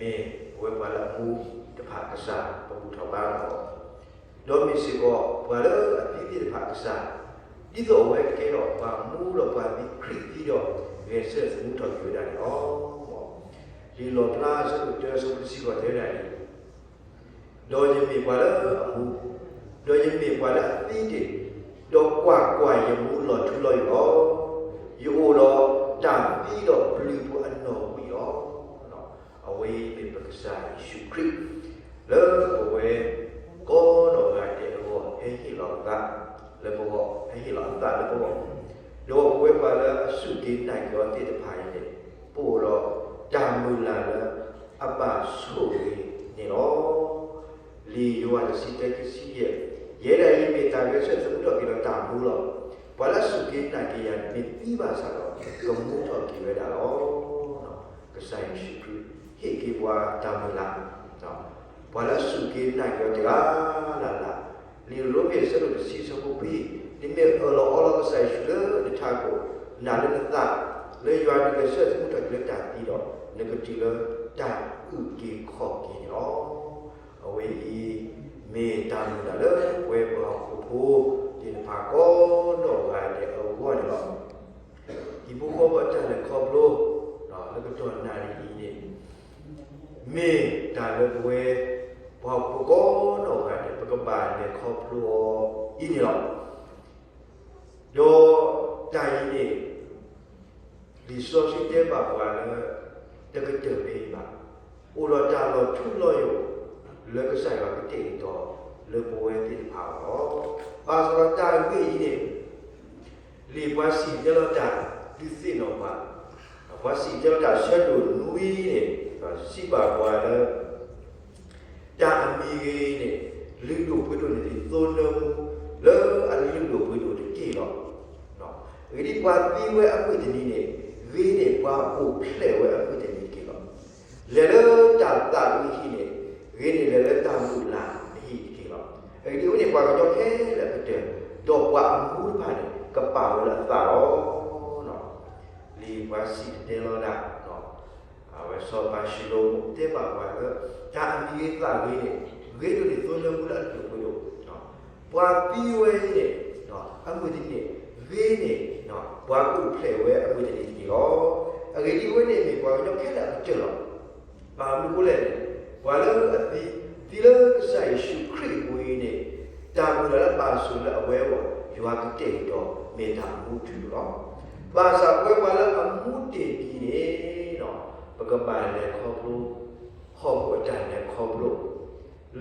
မ့ၢ်ပဝဲပှၤလၢအမူတဖၣ်ကစၢ် ပဘူၣ်ထီၣ်ဘါထီၣ်အီၤ, ဒီးမ့ၢ်စ့ၢ်ကီးပှၤလၢအသံသ့ၣ်တဖၣ်ကစၢ်, ဒ်သိးအဝဲကကဲထီၣ်ပှၤမူဒီးပှၤသံခရံာ်သံဒီး ဂဲၤဆၢထၢၣ်သမူထီၣ်က့ၤဝဲဒၣ်န့ၣ်လီၤ. လံာ်လီၣ်ဖျါအဆၢဒိၣ်တၢ အဆၢဖိတဆံဃိးတဲဝဲဒၣ်န့ၣ်, ဒီးယမ့ၢ်ပှၤလၢအမူ, ဒီးယမ့ၢ်ပှၤလၢအသံတ့ၢ်, ဒီးကွၢ်ကွၢ်, ယမူလီၤထူလီၤယိာ်လီၤ. ယအိၣ်ဒီးတၢ်သံဒီးပျုၤပူၤအနီၣ်ဝံၤလီၤ. အဝဲအံၤမ့ၢ်ပကစၢ်ယ့ၣ်ၡူးခရံာ် လၢပဝဲကိးနီၢ်ဂၤဒဲးအဂီၢ် ဟဲဟ့ၣ်လီၤအသးလၢပဂီၢ်, ဟဲဟ့ၣ်လီၤအသးလၢပဂီၢ်, ဒီးပဝဲပှၤလၢအစူၢ်က့ၤနာ်က့ၤအီၤသ့ၣ်တဖၣ်အံၤန့ၣ် ပအိၣ်ဒီးတၢ်မုၢ်လၢ်လၢအဘၣ်ဆိၣ်ဂ့ၤန့ၣ်လီၤ. လံာ်ယိၤဟၣ်တဆံတၢ ခံဆံယဲၢ်, ယဲဒၣ်အံၤမ့ၢ်တၢ်ဂဲၤဆၢထၢၣ်သမူထီၣ်က့ၤဒီးတၢ်မူလီၤ. ပှၤလၢအစူၢ်က့ၤနာ်က့ၤယၤန့ၣ် မ့ၢ်သံဘၣ်ဆၣ်ဒီး ကမူထီၣ်က့ၤဝဲဒၣ်လီၤ. ကစၢ်ယ့ၣ်ၡူးခရံာ် ဟ့ၣ်က့ၤပှၤတၢ်မုၢ်လၢ်, ပှၤလၢအစူၢ်က့ၤနာ်က့ၤအီၤတဂၤလၢ်လၢ်, လံာ်ရိမ့ၤအဆၢဒိၣ်တဆံ အဆၢဖိခွံ, နမ့ၢ်အၢၣ်လီၤအီလီၤကစၢ်ယ့ၣ်ၡူးလၢနထးခိၣ်, နာ်လၢနသး လၢယွၤဒုးဂဲၤဆၢထၢၣ်သမူထီၣ်က့ၤလၢတၢ်သံဒီး နကတုၤလၢတၢ်အုၣ်က့ၤခီၣ်က့ၤန့ၣ်လီၤ. အဝဲအံၤ မ့ၢ်တၢ်မုၢ်လၢ်လၢပဝဲပှၤဟီၣ်ခိၣ်ဖိသ့ၣ်တဖၣ်ကိးနီၢ်ဂၤဒဲးအဂီၢ်န့ၣ်လီၤ. ဟံၣ်ဖိဃီဖိအတၢ်လဲၤခီဖျိ လၢကတီၢ်နၣ်ရံၣ်အံၤန့ၣ် မ့ၢ်တၢ်လၢပဝဲ ပှၤဟီၣ်ခိၣ်ဖိကိးနီၢ်ဂၤဒဲး ပကဘၣ်လဲၤခီဖျိအီၤအံၤန့ၣ်လီၤ. ဒီးတၢ်အံၤန့ၣ် လံာ်စီဆှံတဲဘၣ်ပှၤလၢ တကတၢၢ်ဖဲအံၤဘၣ်, အိၣ်ဒီးတၢ်လီၤထူလီၤယိာ် လၢကစၢ်ယွၤကတဲာ်ကတီၤလၢပဝဲသ့ၣ်တဖၣ်အဂီၢ်လီၤ. ဘၣ်ဆၣ်ဒီးတၢ်ဂ့ၢ်အံၤန့ၣ် လံာ်ပှၤစံၣ်တဲၤတဲလီၤတၢ် ဒုးသ့ၣ်နီၣ်ပှၤ, ပှၤစံၣ်တဲၤတဲလီၤတၢ်အဆၢဒိၣ်နွံန့ၣ် စံးဘၣ်ပှၤလၢ တၢ်အမံၤဂ့ၤန့ၣ် လုၢ်ဒိၣ်ပှ့ၤဒိၣ်န့ၢ်ဒံးသိနၢမူ လၢအလုၢ်ဒိၣ်ပှ့ၤဒိၣ်တက့ၢ်လီၤ. အဂ့ၢ်ဒ်အံၤ, ပှၤသံဝဲအမုၢ်တနံၤန့ၣ် ဂ့ၤန့ၢ်ပှၤအိၣ်ဖျဲၣ်ဝဲအမုၢ်တနံၤတက့ၢ်လီၤ. လဲၤလၢတၢ်သးအုးအဟံၣ်န့ၣ် ဂ့ၤန့ၢ်လဲၤလၢတၢ်မုၢ်လၢ်အဟံၣ်တက့ၢ်လီၤ. အဂ့ၢ်ဒ်အံၤ, အဝဲန့ၣ်ပှၤကညီခဲလၢာ်အကတၢၢ်, ဒီးပှၤအမူတဖၣ်န့ၣ် ကပာ်ဝဲလၢအသးလီၤ. လံာ်ပှၤစံၣ်တဲၤတဲလီၤဒၣ် အဝဲစီၤပၤၡလိၤမိၣ်တဲဘၣ်ပှၤလၢ တၢ်အမံၤဂ့ၤသးဂ့ၤန့ၣ် ဂ့ၤဒိၣ်န့ၢ်သိနၢမူလၢအလုၢ်ဒိၣ်ပှ့ၤဒိၣ်, ပှၤသံဝဲအံၤန့ၣ် အမုၢ်တနံၤန့ၣ် ဂ့ၤန့ၢ် ပှၤကအိၣ်ဖျဲၣ်ဝဲအမုၢ်တနံၤတက့ၢ်လီၤ. အဂ့ၢ်ဒ်အံၤ, အဝဲန့ၣ်မ့ၢ်ပှၤကညီခဲလၢာ်အကတၢၢ်လီၤ. ဘၣ်မနုၤအဃိလဲၣ်န့ၣ်, ပှၤလၢအသံ, သံလၢကစၢ်ယ့ၣ်ၡူးခရံာ်အပူၤအံၤန့ၣ် တၢ်မုၢ်လၢ်လၢဘၣ်ဆိၣ်လၢအဝဲအဂီၢ် ယွၤကတဲာ်ကတီၤ မ့ၢ်တၢ်မူထူယိာ်လီၤ. ဘၣ်ဆၣ်ပဝဲပှၤလၢအမူတ့ၢ်ဒံးန့ၣ် ပကဘၣ်လဲၤခီဖျိ ဟီၣ်ခိၣ်အတၢ်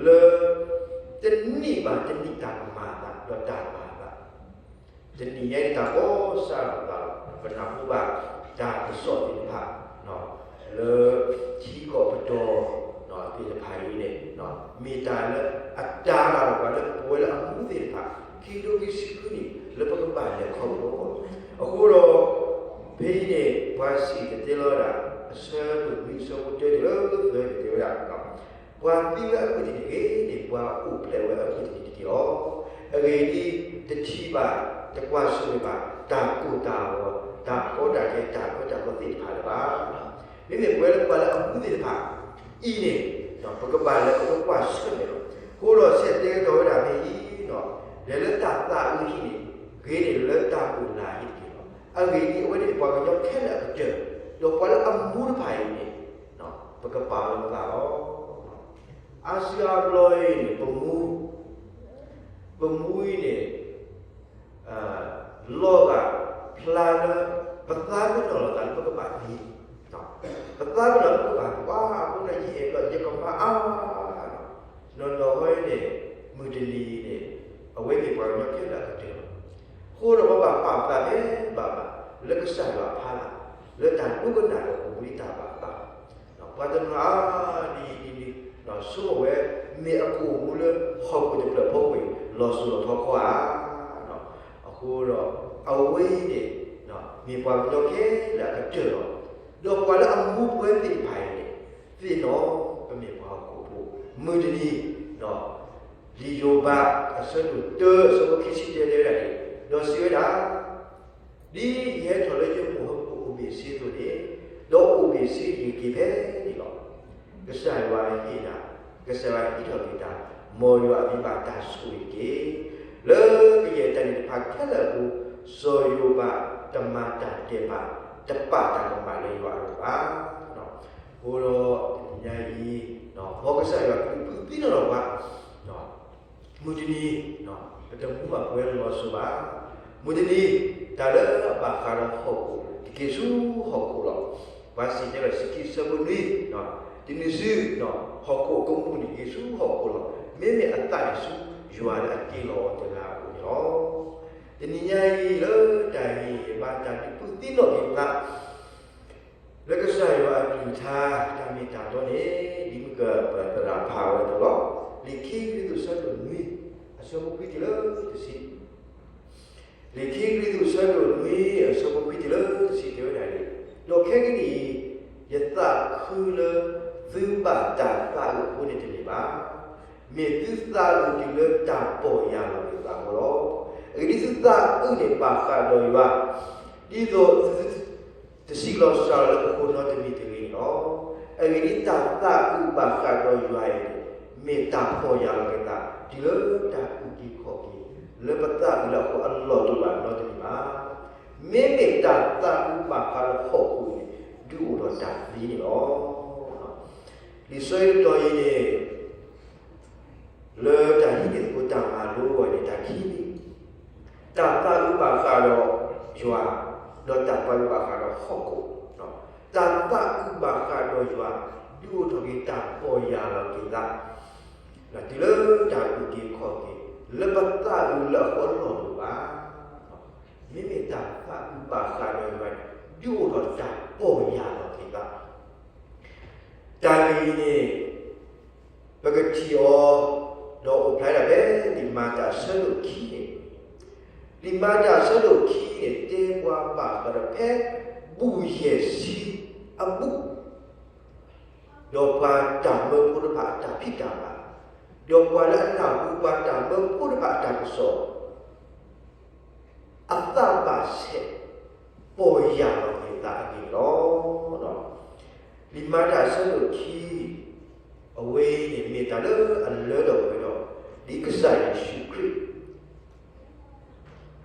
လဲၤခီဖျိ လၢ တနံၣ်ဘၣ်တနံၣ်တၢ်ကမၤအသး ဒီးတၢ်မၤအသး တနံၣ်ညါအံၤတၢ်ကီစၢ်လီၤသးလီၤ. ပနၢ်ဟူဘၣ်တၢ်ကစီၣ်သ့ၣ်တဖၣ် လၢထံကီၢ်ပတီၢ်သ့ၣ်တဖၣ်အံၤန့ၣ် မ့ၢ်တၢ်လၢအတၢ်ရၤလီၤပှၤလၢပဝဲလၢအမူသ့ၣ်တဖၣ် ခံကထိခံဆံဃုနံၣ် လၢပကဘၣ်လဲၤခီဖျိအဂီၢ်. အဃိဒီး ဖဲအံၤန့ၣ် ပှၤစံၣ်တဲၤတဲလီၤဒၣ် အဆၢဒိၣ်နွံ အဆၢဖိတၢတုၤလၢသၢန့ၣ် တဲဝဲဒၣ် ပှၤသံဝဲအမုၢ်တနံၤဂ့ၤန့ၢ် ပှၤအိၣ်ဖျဲၣ်ဝဲအမုၢ်တနံၤတက့ၢ်လီၤ. အဂ့ၢ်ဒ်အံၤ, တထံၣ်ဘၣ် တကွၢ်ဆၢၣ်မဲာ်ဘၣ် တၢ်ကိၢ်တၢ်ဂီၤ တၢ်ကီတၢ်ခဲ တၢ်အၢတၢ်သီသ့ၣ်တဖၣ်လၢၤဘၣ်. မ့မ့ၢ်ပဝဲလၢပှၤလၢအမူသ့ၣ်တဖၣ်အံၤန့ၣ် ပကဘၣ်လဲၤခီဖျိကွၢ်ဆၢၣ်မဲာ်လီၤ. အဃိဒီးဆဲးတဲကတီၤဝဲဒၣ်ဖဲအံၤ လဲၤလၢတၢ်သးအုးအဟံၣ်န့ၣ် ဂ့ၤန့ၢ်လၢတၢ်မုၢ်လၢ်အဟံၣ်တက့ၢ်လီၤ. အဂ့ၢ်ဒ်အံၤ, အဝဲန့ၣ်ပှၤကညီခဲလၢာ်အကတၢၢ်, ဒီးပှၤလၢအမူတဖၣ်အံၤန့ၣ် ပကပာ်လီၤပသးလီၤ. အါစုအါဘျီအံၤန့ၣ် ပမူ, ပမူအံၤန့ၣ် လီၤဂာ်ဖျါလၢ ပသးပ့ၤနီၣ်လိာ်သးလၢပကဘၣ်သံ, ပသးပ့ၤနီၣ်လၢပကဘၣ်သံ, ပှၤဖိန့ၣ်ယအဲၣ်ဘျီ ယကမၤအါ, နီၢ်နီၢ်ဝဲန့ၣ် မုၢ်တနံၤအံၤန့ၣ် အဝဲမ့ၢ်ပှၤကညီခဲလၢာ်အကတၢၢ်လီၤ. အဃိဒီးပဘၣ်ပာ်ပသးဖဲဘၣ်ဘၣ် လၢကစၢ်ယွၤအဖီလာ် လၢတၢ်ဒိကနၣ်ဒီးပမူဒံးတၢ်ဘၣ်အသး ပှၤတနီၤအါဒ်အံၤဒ်နုၤ ဆိကမိၣ်ဝဲ မ့ၢ်အကအိၣ်မူလၢဟီၣ်ခိၣ်တဖျၢၣ်ဖီခိၣ်အံၤ လီၤစိၤလီၤထီခီဧါ. အဃိဒီး အဝဲအံၤန့ၣ် မ့ၢ်ပှၤကညီခဲလၢာ်အကတၢၢ်လီၤ. ဒီးပှၤလၢအမူပဝဲသ့ၣ်တဖၣ်အံၤန့ၣ် သ့ၣ်နီၣ်ပမ့ၢ်ပှၤဟီၣ်ခိၣ်ဖိ မုၢ်တနံၤ လံာ်ယိၤဘး အဆၢဒိၣ်တၢ အဆၢဖိခံဆံတၢတဲဝဲဒၣ်န့ၣ် ဒီးစံးဝဲဒၣ် ဒ်ယဟဲထီၣ်လၢယမိၢ်ဟၢဖၢပူၤအိၣ်ဘ့ၣ်ဆ့အသိးန့ၣ်, ဒီးအိၣ်ဘ့ၣ်ဆ့ယက့ၤဖဲန့ၣ်လီၤ. ကစၢ်ယွၤဟ့ၣ်ဒၣ်, ကစၢ်ယွၤဟ့ၣ်ထီၣ်က့ၤတၢ်, မ်ယွၤအမံၤဘၣ်တၢ်ဆိၣ်ဂ့ၤတက့ၢ်. လၢကယဲၢ်တၢ်န့ၣ်တဖၣ်ခဲလၢာ်အပူၤ, စီၤယိၤဘးတမၤတၢ်ဒဲးဘး, တပာ်တၢ်ကမၣ်လၢယွၤအလိၤဘၣ်. အဃိဒီးတနံၤညါအံၤ, မ်ကစၢ်ယွၤကဒုးဖုးသံနီၣ်ထီၣ်ပှၤ မုၢ်တနံၤ, ပတမူဘၣ်ပဝဲလီၤစိၤဘၣ်. မုၢ်တနံၤ, တၢ်လၢအဘၣ်ဃးဒီးဟီၣ်ခိၣ်, တက့ၤဆူဟီၣ်ခိၣ်လီၤ. ပှၤစံၣ်တဲၤတဲလီၤ ဆံခံဆၢဖိနွံ, တနံၤဆူ, ဟီၣ်ခိၣ်အကမူၣ်န့ၣ် က့ၤဆူဟီၣ်ခိၣ်လီၤ. မ့မ့ၢ်အသးန့ၣ်ဆူယွၤလၢအတ့လီၤအီၤတဂၤအအိၣ်န့ၣ်လီၤ. တနံၤညါအံၤလၢတၢ်ဟ့ၣ်ဂံၢ်ဟ့ၣ်ဘါ တၢ်ဒုးဖုးသံနီၣ်ထီၣ်က့ၤသး လၢကစၢ်ယွၤအကလုၢ်ကထါ တၢ်မ့ၢ်တၢ်တီန့ၣ် ဒ်မုၢ်ကပသရၣ်ဖးဝဲအသိးလီၤ. လံာ်ခံကရံၣ်သူး အဆၢဒိၣ်နွံ, အဆၢဖိခွံတုၤလၢတဆံ. လံာ်ခံကရံၣ်သူး အဆၢဒိၣ်နွံ အဆၢဖိခွံတုၤလၢတဆံ တဲဝဲဒၣ်န့ၣ်, ဒီးခဲကနံၣ်အံၤ, ယသးခုလၢ သုဘၣ်တၢ်သးအုးအဃိန့ၣ်တမ့ၢ်ဘၣ်. မ့ၢ်သုသးအုးတုၤလၢတၢ်ပီၢ်ယၢ်လီၤက့ၤသးအဃိလီၤ. အဂ့ၢ်ဒ်အံၤ, သုသးအုးန့ၣ်ဘၣ်ဃးဒီးယွၤ, ဒ်သိးသု တစံးလီၤစှၤလီၤလၢပဃိနီတမံၤတဂ့ၤန့ၣ်လီၤ. အဂ့ၢ်ဒ်အံၤ, တၢ်သးအုးဘၣ်ဃးဒီးယွၤအံၤန့ၣ်, မ့ၢ်တၢ်ပီၢ်ယၢ်လီၤက့ၤသး တုၤလၢတၢ်အုၣ်က့ၤခီၣ်က့ၤ, လၢပသးအုးလၢအဃိအလီၢ်တအိၣ်ဘၣ်နီတမံၤဘၣ်. မ့မ့ၢ်တၢ်သးအုးဘၣ်ဃးဒီးဟီၣ်ခိၣ်န့ၣ်, ဒုးအိၣ်ထီၣ်တၢ်သံန့ၣ်လီၤ. လံာ်စီဆှံတတီၤအံၤန့ၣ် လၢတၢ်ဟံးန့ၢ်သကိးတၢ်မၤလိအဂီၢ်န့ၣ် တၢ်ခံမံၤ, တၢ်သးအုးဘၣ်ဃးဒီးယွၤ, ဒီးတၢ်သးအုးဘၣ်ဃးဒီးဟီၣ်ခိၣ်, တၢ်သးအုးဘၣ်ဃးဒီးယွၤ ဒုးအိၣ်ထီၣ်က့ၤတၢ်ပီၢ်ယၢ်လီၤက့ၤသး တုၤလၢတၢ်အုၣ်က့ၤခီၣ်က့ၤ, လၢပသးအုးလၢအဃိအလီၢ်တအိၣ်ဘၣ်. မ့မ့ၢ်တၢ်သးအုးဘၣ်ဃးဒီးယွၤန့ၣ် ဒုးအိၣ်ထီၣ်တၢ်ပီၢ်ယၢ်လီၤက့ၤသး တၢ်ဂ့ၢ်အံၤန့ၣ် ပကထံၣ်အီၤ ဒီးအိၣ်ဖျါဒၣ်ဖဲလံာ်မၤတၢ်အဆၢဒိၣ်ခံန့ၣ်, လံာ်မၤတၢ်အဆၢဒိၣ်ခံန့ၣ် တဲပှၤဘၣ်ဃးဒီးဖဲဘူၣ်ယဲၢ်ဆံအဘူၣ်, ဒီးပှၤတၢ်မၢဖိတဖၣ်အတၢ်ဖံးတၢ်မၤ, ဒီးပှၤလၢအနၢ်ဟူပှၤတၢ်မၢဖိတဖၣ်အတၢ်ကစီၣ် အသးဘၣ်ဆဲး ပီၢ်ယၢ်လီၤက့ၤသးအဂ့ၢ်န့ၣ်လီၤ. လံာ်မၤတၢ်အဆၢဒိၣ်ခံ အဝဲအံၤန့ၣ်မ့ၢ်တၢ်လၢအလၢထီၣ်ပှဲၤထီၣ် ဒ်ကစၢ်ယ့ၣ်ၡူးခရံာ်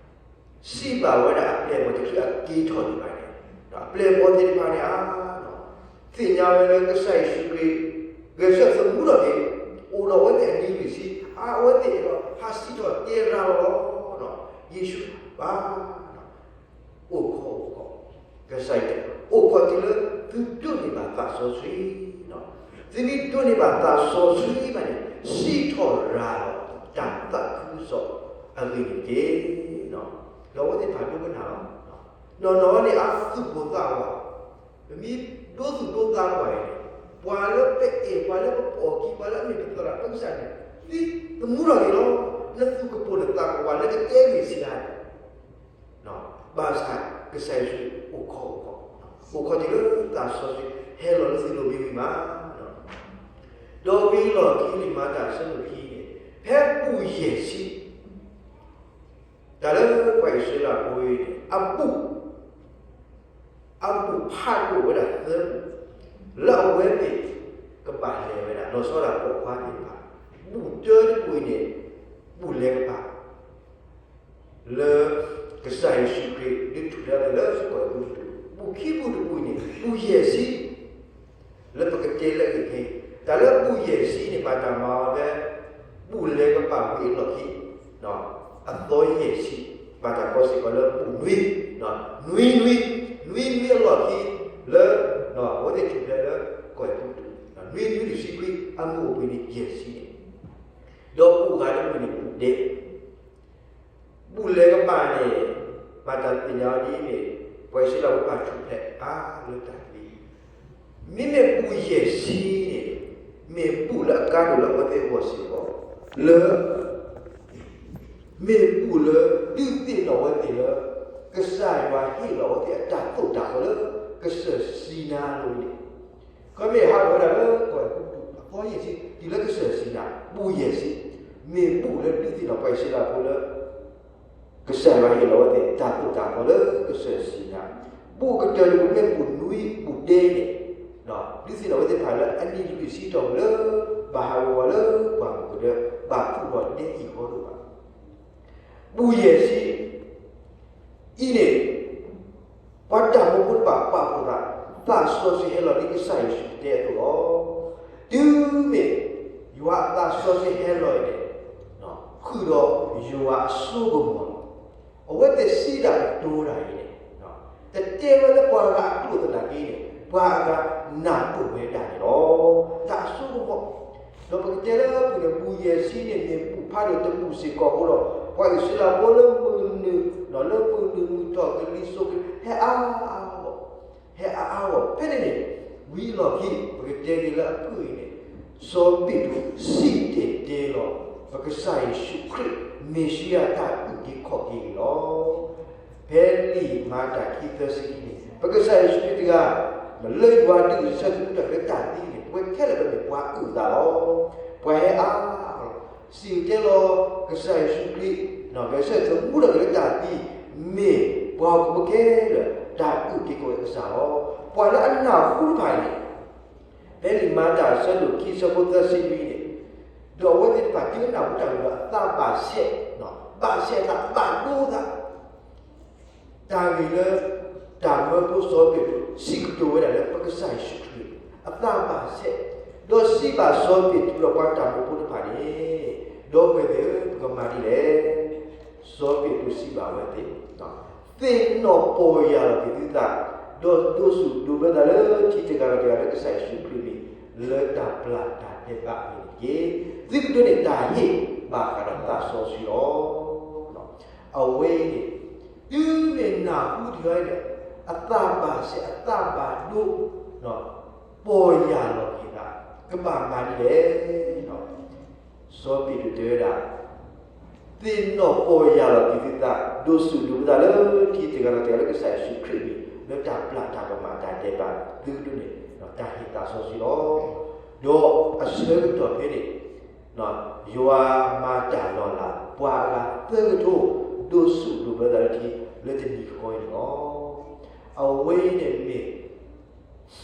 စံးဘၣ်ဝဲဒၣ်အပျဲၢ်အဘီၣ်တချုးအက့ၤထီၣ်န့ၣ်ဘၣ်န့ၣ်, အပျဲၢ်အဘီၣ်သ့ၣ်တဖၣ်န့ၣ် အါ သ့ၣ်ညါဝဲလၢကစၢ်ယ့ၣ်ၡူးခရံာ် ဂဲၤဆၢထၢၣ်သမူထီၣ်က့ၤ အိၣ်ဒီးအဝဲသ့ၣ်အနံၤလွံၢ်ဆံ, အဝဲသ့ၣ်ဒီးဟးစံးထီၣ်တဲရၤလီၤလီၤ, ယ့ၣ်ၡူးဘၣ် အိၣ်ခိးအိၣ်ခိး, ကစၢ်ယွၤ အိၣ်ခိးတုၤလၢသုဒိးန့ၢ်ဘၣ်သးစီဆှံ, သုမ့ၢ်ဒိးန့ၢ်ဘၣ်သးစီဆှံဘၣ်န့ၣ် စံးထီၣ်ရၤလီၤတၢ်သးခုကစီၣ်အဂ့ၢ်န့ၣ်တက့ၢ်. ဒီးအဝဲသ့ၣ်တဖၣ်ဒိကနၣ်လီၤ. နီၢ်နီၢ်န့ၣ်အသူၣ်ပိၢ်သးဝး, ပမ့ၢ်ဒိသူၣ်ဒိသးပှၤအံၤန့ၣ်, ပှၤလၢပအဲၣ် ပှၤလၢပပိာ်အခံ ပှၤလၢအမ့ၢ်ပသရၣ်ပကစၢ်န့ၣ် သံသမူထီၣ်က့ၤလီၤ. နသူၣ်ကပိာ်နသးကဝးလၢကတဲဂ့ၤဆံးဒၣ်န့ၣ် ဘၣ်ဆၣ်ကစၢ်ယ့ၣ်ၡူးအိၣ်ခိးအိၣ်ခိး, အိၣ်ခိးတုၤလၢသးစီဆှံဟဲလီၤလၢသုလိၤမံၤဝံၤမး, ဒီးဝံၤလီၢ်ခံလံာ်မၤတၢ်အဆၢဒိၣ်ခံန့ၣ်, ဖဲဘူၣ်ယဲၢ်ဆံ, တၢ်လၢပှၤအံၣ်စရ့လးဖိအံၤန့ၣ် အဘူၣ် အဘူၣ်ဖးဒိၣ်ဝဲဒၣ်သၢဘူၣ်, လၢအဝဲသ့ၣ်ကဘၣ်လဲၤဝဲဒၣ် လီၤဆီဒၣ်ပိာ်ခွါသ့ၣ်တဖၣ်, ဘူၣ်တၢတဘူၣ်အံၤန့ၣ် ဘူၣ်လဲၤကပၤ လၢကစၢ်ယ့ၣ်ၡူးခရံာ် ဒုးထူၣ်ဖျဲးအီၤလၢကီၢ်အဲၤကူပတူး, ဘူၣ်ခံဘူၣ်တဘူၣ်အံၤန့ၣ် ဘူၣ်ယဲၢ်ဆံ လၢပကတဲလၢအဂ့ၢ်ခဲအံၤ, တၢ်လၢဘူၣ်ယဲၢ်ဆံန့ၣ် ဘၣ်တၢ်မၤအီၤဖဲ ဘူၣ်လဲၤကပၤဝံၤအလီၢ်ခံ အသီယဲၢ်ဆံ, ဘၣ်တၢ်ကိးစ့ၢ်ကီးလၢဘူၣ်နွံ, နွံနွံ, နွံနွံအလီၢ်ခံ လၢ အဝဲသ့ၣ်ထူၣ်ဖျဲးလၢကီၢ်အဲၤကူပတူး, နွံနွံတဆံခွံ အမုၢ်အိၣ်ဘှံးနံၤယဲၢ်ဆံန့ၣ်, ဒီးဘူၣ်ဂၤတဘူၣ်န့ၣ် ဘူၣ်ဒဲ ဘူၣ်လဲၤကပၤန့ၣ် ဘၣ်တၢ်သ့ၣ်ညါအီၤဒ်အံၤန့ၣ်, ပှၤအံၣ်စရ့လးဖိတဖၣ်ထူၣ်ဖျဲးအါလၢတၢ်သံ, မ့မ့ၢ်ဘူၣ်ယဲၢ်ဆံန့ၣ် မ့ၢ်ဘူၣ်လၢအကါဒိၣ်လၢအဝဲသ့ၣ်အဂီၢ်စ့ၢ်ကီး, လၢ မ့ၢ်ဘူၣ်လၢဒုးသ့ၣ်နီၣ်အဝဲသ့ၣ်လၢ ကစၢ်ယွၤဟ့ၣ်လီၤအဝဲသ့ၣ်အတၢ်သိၣ်တၢ်သီလၢကစၢၢ်စံနါအလိၤန့ၣ်, ခီမ့ၢ်ဟးထီၣ်ဝဲဒၣ်လၢကီၢ်အဲၤကူပတူး အသီယဲၢ်ဆံ တုၤလၢကစၢၢ်စံနါ ဘူၣ်ယဲၢ်ဆံ, မ့ၢ်ဘူၣ်လၢဒုးသ့ၣ်နီၣ်ပှၤအံၣ်စရ့လးဖိလၢ ကစၢ်ယွၤဟ့ၣ်လီၤအဝဲသ့ၣ်တၢ်သိၣ်တၢ်သီလၢကစၢၢ်စံနါ, ဘူၣ်ကတၢၢ်တဘူၣ်မ့ၢ်ဘူၣ်နွံဘူၣ်ဒဲန့ၣ်, ဒုးသ့ၣ်နီၣ်ဝဲသ့ၣ်တဖၣ်လၢအနံၣ်လွံၢ်ဆံတီၢ်ပူၤလၢ ဘၣ်ဟးဂီၤဝဲလၢပှၢ်မုၢ်ကဒၢ ဘၣ်ဖုၣ်ထီၣ်ဒဲအံၤဃီဒိၣ်ဘၣ်. ပူၤယဲၢ်ဆံ အံၤန့ၣ် ပှၤတၢ်မၢဖိတဖၣ်ပာ်ဖှိၣ်သး သးစီဆှံဟဲလီၤဒ်ကစၢ်ယ့ၣ်ၡူးတဲအသိးလီၤ. တုၤမ့ၢ် ယွၤအသးစီဆှံဟဲလီၤအံၤန့ၣ် ဃုာ်ဒီးယွၤအစိကမီၤလီၤ. အဝဲသ့ၣ်စံးတၢ်ကတိၤတၢ်အံၤန့ၣ် တတဲဝဲလၢပှၤဂၤအကျိာ်သနာ်က့န့ၣ် ပှၤအဂၤနၢ်ပၢၢ်ဝဲဒၣ်န့ၣ်လီၤ. တၢ်အစိကမီၤ ဒီးပကတဲလၢပူၤန့ၣ် ပူၤယဲၢ်ဆံန့ၣ် မ့ၢ်ပူၤဖးဒိၣ်တပူၤစ့ၢ်ကီးအဃိဒီး ပှၤအံၣ်စရ့လးဖိလၢမုၢ်နုာ် လၢမုၢ်နုာ်မုၢ်ထီၣ်ကလံၤစိးကလံၤ ဟဲအါအါဂီၢ် ဟဲအါအါဂီၢ် ဖဲန့ၣ်န့ၣ် ဝံၤအလီၢ်ခံ ပကတဲက့ၤလၢအဖုၣ်အံၤန့ၣ် စီၤပ့းတရူးစံၣ်တဲၤတဲလီၤ ပကစၢ်ယ့ၣ်ၡူးခရံာ် မ့ၣ်ၡံအၤတၢ်အုၣ်က့ၤခီၣ်က့ၤန့ၣ်လီၤ. ဖဲလံာ်မၤတၢ်ခံသၢဆံခံန့ၣ် ပကစၢ်ယ့ၣ်ၡူးခရံာ်တဂၤ လၢယွၤဒုးဂဲၤဆၢထၢၣ်သမူထီၣ်က့ၤလၢတၢ်သံန့ၣ် ပဝဲခဲလၢာ်ပမ့ၢ်ပှၤအုၣ်သးလီၤ. ပှၤဟဲအါအါဂီၢ် စံၣ်တဲၤတဲလီၤ ကစၢ်ယ့ၣ်ၡူးခရံာ် ဂဲၤဆၢထၢၣ်သမူထီၣ်က့ၤလၢတၢ်သံ မ့ၢ်ပှၤဟီၣ်ခိၣ်ဖိခဲလၢာ် တၢ်အုၣ်က့ၤခီၣ်က့ၤအကစၢ်လီၤ. ပှၤလၢအနၢ်ဟူတဖၣ်န့ၣ် ဖဲလံာ်မၤတၢ်အဆၢဒိၣ်ခံ အဆၢဖိသၢဆံနွံန့ၣ် ဒီးအဝဲသ့ၣ်တဖၣ်တုၤနၢ်ဟူတၢ်ဂ့ၢ်ဒီး အသးဘၣ်ဆဲး ဘၣ်ဆဲးအသး ဘၣ်ဒိသး တၢ်ဂ့ၢ်လၢ တၢ်မၢဖိစီၤပ့းတရူး စံးကတိၤဝဲဒၣ်လၢပကစၢ်ယ့ၣ်ၡူးခရံာ် အသးဘၣ်ဆဲး ဒီးစံးဘၣ်စီၤပ့းတရူးဒီးပှၤတၢ်မၢဖိတဖၣ်န့ၣ် ဒီပုၢ်ဝဲၢ်သ့ၣ်ဧၢ ပကမၤဒ်လဲၣ်. စီၤပ့းတရူးစံးဘၣ်အဝဲသ့ၣ် သ့ၣ်နီၣ်ပီၢ်ယၢ်လီၤက့ၤသုသး ဒီးဒိးဆူၣ်ဒိးဘျၢသးလၢထံတဂၤဒီးတဂၤလၢကစၢ်ယ့ၣ်ၡူးခရံာ်အမံၤ လၢတၢ်ပျၢ်တၢ်ဒဲးဘးအဂ့ၢ်န့ၣ်တက့ၢ်. သုကဒိးန့ၢ်တၢ်ဟ့ၣ်ဘၣ်ဃးဒီးသးစီဆှံလီၤ. အဝဲအံၤန့ၣ်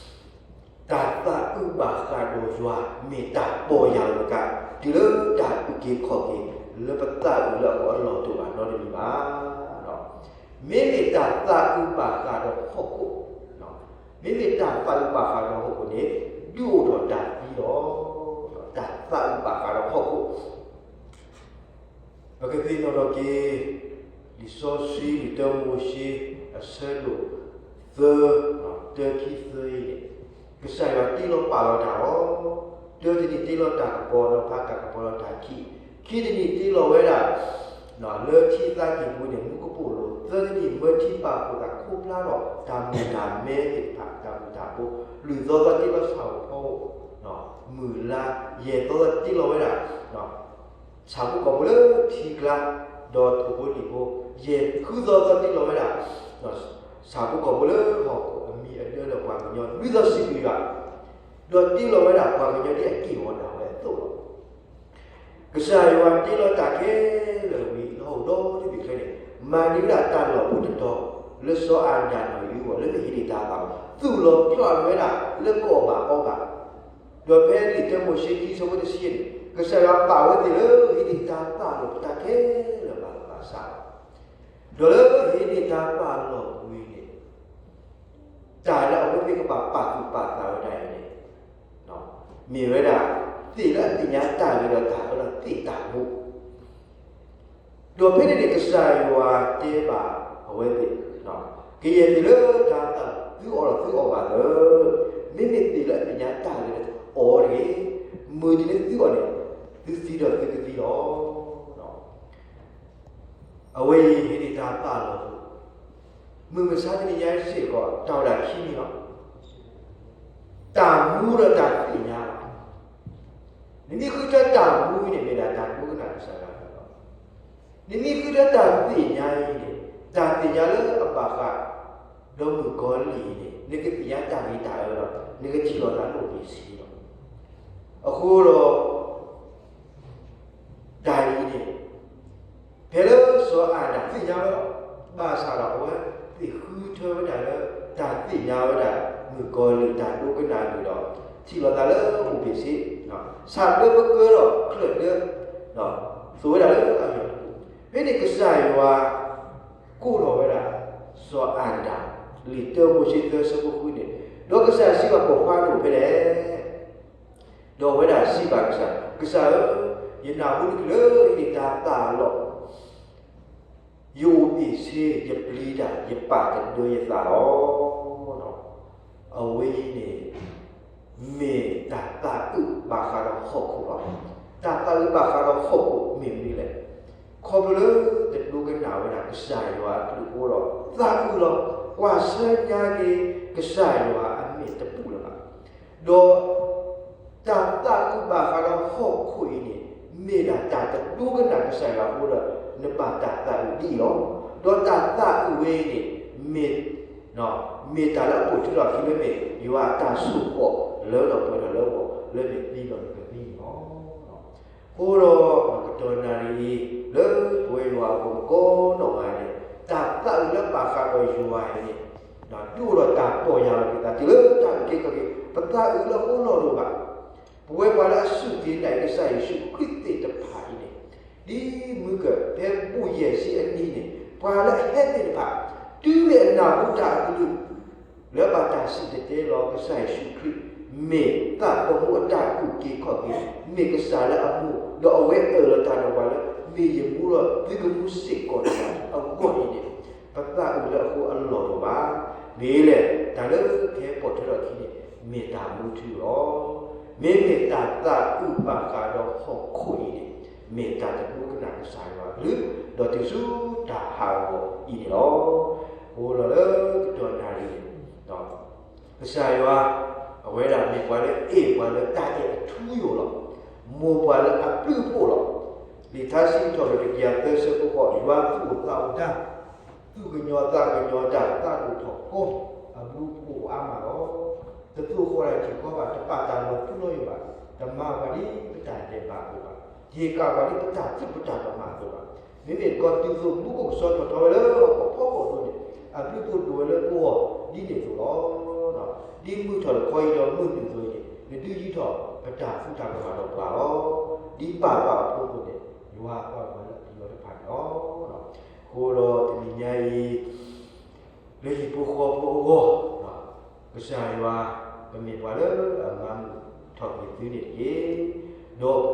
တုၤမ့ၢ်နၢ်ဟူတယီၤအံၤန့ၣ် အသးဘၣ်ဆဲး အသးဘၣ်ဒိ ပီၢ်ယၢ်လီၤက့ၤသး ကဘၣ်မၤဒ်လဲၣ်. စီၤပ့းတရူးတဲဝဲဒၣ် သ့ၣ်နီၣ်ပီၢ်ယၢ်လီၤက့ၤသုသး ဒိးဆူၣ်ဒိးဘျၢသးလၢထံတဂၤဒီးတဂၤလၢကစၢ်ယ့ၣ်ၡူးခရံာ်အမံၤ လၢတၢ်ပျၢ်တၢ်ကမၣ်တၢ်ဒဲးဘး သုကဒိးန့ၢ် တၢ်ဟ့ၣ်သးစီဆှံလီၤ. ဒီးအဆၢကတီၢ်ဖဲန့ၣ် ယွၤမၤတၢ်လီၤလး ပှၤအဂၤသၢကထိ ဒိးဆူၣ်ဒိးဘျၢသးလၢထံ လၢတနံၤဃီအံၤန့ၣ်လီၤ. အဝဲအံၤန့ၣ်မ့ၢ် တၢ်သးအုးဘၣ်ဃးဒီးယွၤ မ့ၢ်တၢ်ပီၢ်ယၢ်လီၤက့ၤ တုၤလၢတၢ်အုၣ်က့ၤခီၣ်က့ၤ လၢပသးအုးလၢအဂီၢ်အလီၢ်တအိၣ်ဘၣ်နီတမံၤဘၣ်. မ့မ့ၢ်တၢ်သးအုးဘၣ်ဃးဒီးဟီၣ်ခိၣ်, မ့မ့ၢ်တၢ်သးအုးဘၣ်ဃးဒီးဟီၣ်ခိၣ်န့ၣ် ဒုးအိၣ်ထီၣ်တၢ်သံလီၤ. တၢ်သးအုးဘၣ်ဃးဒီးဟီၣ်ခိၣ် ပကသ့ၣ်နီၣ်ထီၣ်က့ၤ လံာ်စီဆှံ လံာ်တၢမိၤၡ့ အဆၢဒိၣ်သၢ, တၢခံသၢအံၤန့ၣ် ကစၢ်ယွၤတ့လီၤပာ်လီၤတၢ်လီၤ. တၢတနံၤတ့လီၤတၢ်ကပီၤ ဒီးဖးတၢ်ကပီၤဒီးတၢ်ခံး, ခံတနံၤတ့လီၤဝဲဒၣ် လၢထံသးကံၢ်ပူၤန့ၣ် မူကပိာ်လိၤ, သၢတနံၤမၢထံပာ်ဖှိၣ်သးခိၣ်ဖျါထီၣ် တၢ်မုၢ်တၢ်မဲသ့ၣ်တဖၣ် တၢ်ဘျုးတၢ်ဖှိၣ်, လွံၢ်သီသီတ့လီၤဆၣ်ဧိၤဖီဧိၤ, မုၢ်လါ, ယဲၢ်သီသီတ့လီၤဝဲဒၣ် ဆၣ်ဖိကီၢ်ဖိလၢထံကျါ, ဒီးထိၣ်ဖိလံၣ်ဖိ, ယဲၢ်ဃုသီသီတ့လီၤဝဲဒၣ် ဆၣ်ဖိကီၢ်ဖိလၢဟီၣ်ခိၣ်အမံၤအဒၢဒီးပှၤကညီ လွံၢ်သီစံးဘျုးယွၤ, ဒီးတ့လီၤဝဲဒၣ်ပှၤကညီဒ်အက့ၢ်အဂီၤဒၣ်ဝဲအသိးလီၤ. ကစၢ်ယွၤတ့လီၤတၢ်ခဲလၢာ်ဝံၤ လၢဟီၣ်ခိၣ်ဒီတဘ့ၣ်ချၢန့ၣ် မၤန့ၢ်ဝဲဒၣ်တၢ်လီၢ်ဖိတတီၤ လၢစီၤအၤဒၣ်နီၢ်အံၤအဂီၢ် လၢမ့ၢ်ဟ့ၣ်န့ၢ်တၢ်သးလီၤ. သူၣ်လီၤဖျးလီၤဝဲဒၣ်လၢကအီၣ်ဘၣ်အီဘၣ် ဒီးဖဲလံာ်တၢမိၤၡ့ခံဆၢဖိတဆံန့ၣ် ကစၢ်ယွၤပာ်ဝဲသ့ၣ်လၢဟ့ၣ်န့ၢ်တၢ်သးလီၤပတၢ်ခဲလၢာ်ဘၣ်လီၤဘၣ်စးလီၤ. ဒီးလၢဟ့ၣ်န့ၢ်တၢ်သးလီၤပူၤအံၤန့ၣ် တၢ်လၢအဝဲသ့ၣ်ကဘၣ်ပာ်သူၣ်ပာ်သးဝဲဒၣ်အံၤန့ၣ် မ့ၢ်ဝဲဒၣ် သ့ၣ်လၢအသ့ၣ်ညါတၢ်ဂ့ၤဒီးတၢ်အၢဒီးသ့ၣ်တၢ်မူ ဒီးဖဲန့ၣ်န့ၣ် ကစၢ်ယွၤတဲဘၣ်အဝဲသ့ၣ်, ကယဲၢ်သ့ၣ်လၢတၢ်သးလီၤ သုအီၣ်လီၤသုအီၣ်ဘၣ်လၢ မ့မ့ၢ်သ့ၣ်လၢအသ့ၣ်ညါတၢ်ဂ့ၤဒီးအီၣ်တဂ့ၤ, မုၢ်တနံၤလၢသုအီၣ်န့ၣ် သုသံဒီးသုကသံလီၤ. အဝဲအံၤဟ့ၣ်န့ၢ်တၢ်သးလီၤပူၤ, မုၢ်မဆါတနံၤညါစ့ၢ်ကီး တၢ်အိၣ်ဒၣ်ခံမံၤလီၤ. တၢ်မူဒီးတၢ်သ့ၣ်ညါလီၤ. နမ့ၢ်ဃုထၢတၢ်မူအံၤန့ၣ် မ့ၢ်ဒၣ်တၢ်ဒိကနၣ်ကစၢ်ယွၤလီၤ. နမ့ၢ်ဃုထၢတၢ်သ့ၣ်ညါအံၤန့ၣ် တၢ်သ့ၣ်ညါလၢအဘၣ်ဃး ဒီးမုၣ်ကီၤလံၢ်အံၤန့ၣ် နကသ့ၣ်ညါတၢ်ဂ့ၤတၢ်အၢဒီး နကထံၣ်လိာ်သးလၢအပူၤဆံးလီၤ. အဃိဒီး တၢ်အံၤန့ၣ် ဖဲလၢစီၤအၤဒၣ်သ့ၣ်ညါဝဲလီၤ. ဘၣ်ဆၣ်ဒီးအဝဲသ့ၣ်ဃုထၢဝဲဒၣ်လၢ တၢ်သ့ၣ်ညါဝဲဒၣ် မုၣ်ကီၤလံၢ်တၢ်ဒိကနၣ်အံၤ ထံၣ်လိာ်သးလၢအိၣ်ဘ့ၣ်ဆ့, ဆၣ်ဒၢပကၢဒီးချၢၣ်ဒၢ, သိၣ်ဝဲဒၣ်လၢအယီၢ်တပူၤ, ဖဲန့ၣ်ကစၢ်ယွၤ ကိးထီၣ်ဝဲဒၣ် စီၤအၤဒၣ်, လံာ်တၢမိၤၡ့သၢဆၢဖိဃုန့ၣ်, ဒီးကစၢ်စံးဘၣ်ပိာ်ခွါန့ၣ်ဖဲလဲၣ်, ဒီးအဝဲဒၣ်စံးဘၣ်ကစၢ်, ကစၢ်ဧၢ, ယနၢ်ဟူနကလုၢ်အံၤန့ၣ်တၢ်သၣ်အလီၢ် ယအိၣ်ဘ့ၣ်ဆ့ ယပျံၤတၢ် ယပာ်ကဒၢယသးလီၤ. အဝဲအံၤန့ၣ် မ့ၢ်တၢ်သးအုးဘၣ်ဃးဒီးဟီၣ်ခိၣ်လီၤ. တၢ်သးအုးဘၣ်ဃးဒီးဟီၣ်ခိၣ်မ့ၢ်မနုၤလဲၣ်. ခီဖျိလၢတဒိကနၣ်ဝဲဒၣ်ကစၢ်ယွၤအကလုၢ်အဃိဒီး သးအုးလီၤ. ကွၢ်ဆၢညါက့ၤ ကစၢ်ယွၤအမ့ၢ်တဘူၣ်လၢၤဘၣ်. ဒီး တၢ်သးအုးဘၣ်ဃးဒီးဟီၣ်ခိၣ်အံၤန့ၣ် မ့ၢ်ဒၣ်တၢ်တဒိကနၣ်ကစၢ်ယွၤအဃိဒီး နဘၣ်တၢ်သးအုးဒ်အံၤလီၤ. ဒီးတၢ်သးအုးဝဲအံၤန့ၣ် မ့ၢ် မ့ၢ်တၢ်လၢအပိာ်ထွဲထီၣ်အခံလၢမ့ၢ် ယွၤအတၢ်ဆိၣ်ဃီၣ်လၢထီၣ်ပှဲၤထီၣ်လၢဂီၢ် လၢမ့ၢ်သံလီၤနကသံန့ၣ်လီၤ. အဃိဒီး ကတီၢ်နၣ်ရံၣ်အံၤ လၢပဝဲယွၤအဂီၢ်ကိးနီၢ်ဂၤန့ၣ် တၢ်သးအုးလၢဘၣ်ဃးဒီးယွၤအံၤန့ၣ် ဒုးအိၣ်ဒီးတၢ်ပီၢ်ယၢ်လီၤက့ၤသးတုၤလၢတၢ်အုၣ်က့ၤခီၣ်က့ၤ ပသးအုးလၢအဃိလီၢ်လၢၤဘၣ်. ပဝဲပှၤလၢအစူၢ်က့ၤနာ်က့ၤကစၢ်ယ့ၣ်ၡူးခရံာ်သ့ၣ်တဖၣ်အံၤန့ၣ် ဒ်မုၢ်ကၢၢ်ဖဲဘူၣ်ယဲၢ်ဆံအနံၤန့ၣ် ပှၤလၢအဟဲသ့ၣ်တဖၣ် တုၤမ့ၢ်အနၢ်ဟူတၢ်အကလုၢ် လၢဘၣ်တၢ်စံၣ်တဲၤတဲလီၤကစၢ်ယ့ၣ်ၡူးခရံာ် မ့ၢ်သးသမူအတၢ်အုၣ်က့ၤခီၣ်က့ၤ မ့ၢ်ကစၢ်လၢအမူ ဒီးအဝဲအၢၣ်လီၤတၢ်ဒီးပှၤလၢ မ့ၢ်ယမူဒီးသုကမူစ့ၢ်ကီးတဂၤအဂီၢ်န့ၣ်န့ၣ် ပသးအုးလၢအဃိအလီၢ်လၢၤဘၣ်. မ့ၢ်လဲၣ် တၢ်လၢကဟဲပိာ်ထွဲထီၣ်အခံန့ၣ် မ့ၢ်တၢ်မူထူလီၤ. မ့မ့ၢ်တၢ်သးအုးဘၣ်ဃးဒီးဟီၣ်ခိၣ်အံၤန့ၣ် မ့ၢ်တၢ်တဒိကနၣ်ကစၢ်ယွၤအကလုၢ် ဒီးတုၤဆူတၢ်ဟးဂီၤအံၤန့ၣ်လီၤ. အဃိဒီးလၢကတီၢ်နၣ်ရံၣ်န့ၣ် ကစၢ်ယွၤ အဝဲဒၣ်မ့ၢ်ပှၤလၢအဲၣ်ပှၤလၢတၢ်အဲၣ်အထူအယိာ်လီၤ. မိၢ်ပှၤလၢအဘျုးအဖှိၣ်လီၤ. လံာ်ထါစံးထီၣ်ပတြၢၤတကယၤသၢဆၢဖိဃိး ယွၤသူၣ်အိၣ်သးအိၣ်တၢ် သူၣ်ကညီၤသးကညီၤတၢ် သးဒိၣ်ထီၣ်ကီ အဘျုးအဖှိၣ်အိၣ်အါမးလီၤ. တသိၣ်ဃီၤတၢ်ထံၣ်ဃီဘၣ် တပာ်တၢ်လီၤထူလီၤယိာ်ဘၣ်, တမၤပှၤဒ်ပတၢ်ဒဲးဘးအသိးဘၣ်, ယ့ၢ်ကးပှၤဒ်ပတၢ်သူၣ်ပတၢ်ကမၣ်အသိးဘၣ်. မ့မ့ၢ်တကီၢ်တုၤသိးမူခိၣ်ကဆှီထီၣ်ထီဝဲလၢဟီၣ်ခိၣ်ဖီခိၣ်အသိးန့ၣ် အဘျုးအဖှိၣ်ဒိၣ်ဝဲလၢပဂီၢ်ဒ်န့ၣ်အသိးလီၤ. ဒ်မုၢ်ထီၣ်တခီအံၤဒီးမုၢ်နုာ်အသိးအံၤန့ၣ် နဒုးယံၤထီၣ်ပတၢ်သူၣ်တၢ်ကမၣ်ဒီးပှၤလီၤ. ဒ်ပၢ်ဘၣ်အဖိအသိးန့ၣ် ယွၤပှၤဂီၢ်လၢပယီၤတဖၣ်န့ၣ်လီၤ. အဃိဒီးတနံၤညါအံၤ လၢဟံၣ်ဖိဃီဖိအဂီၢ်, ကစၢ်ယွၤ ကမ့ၢ်ပှၤလၢအမၤမုာ်ထီၣ်က့ၤသုန့ၣ်တက့ၢ်. ဒီး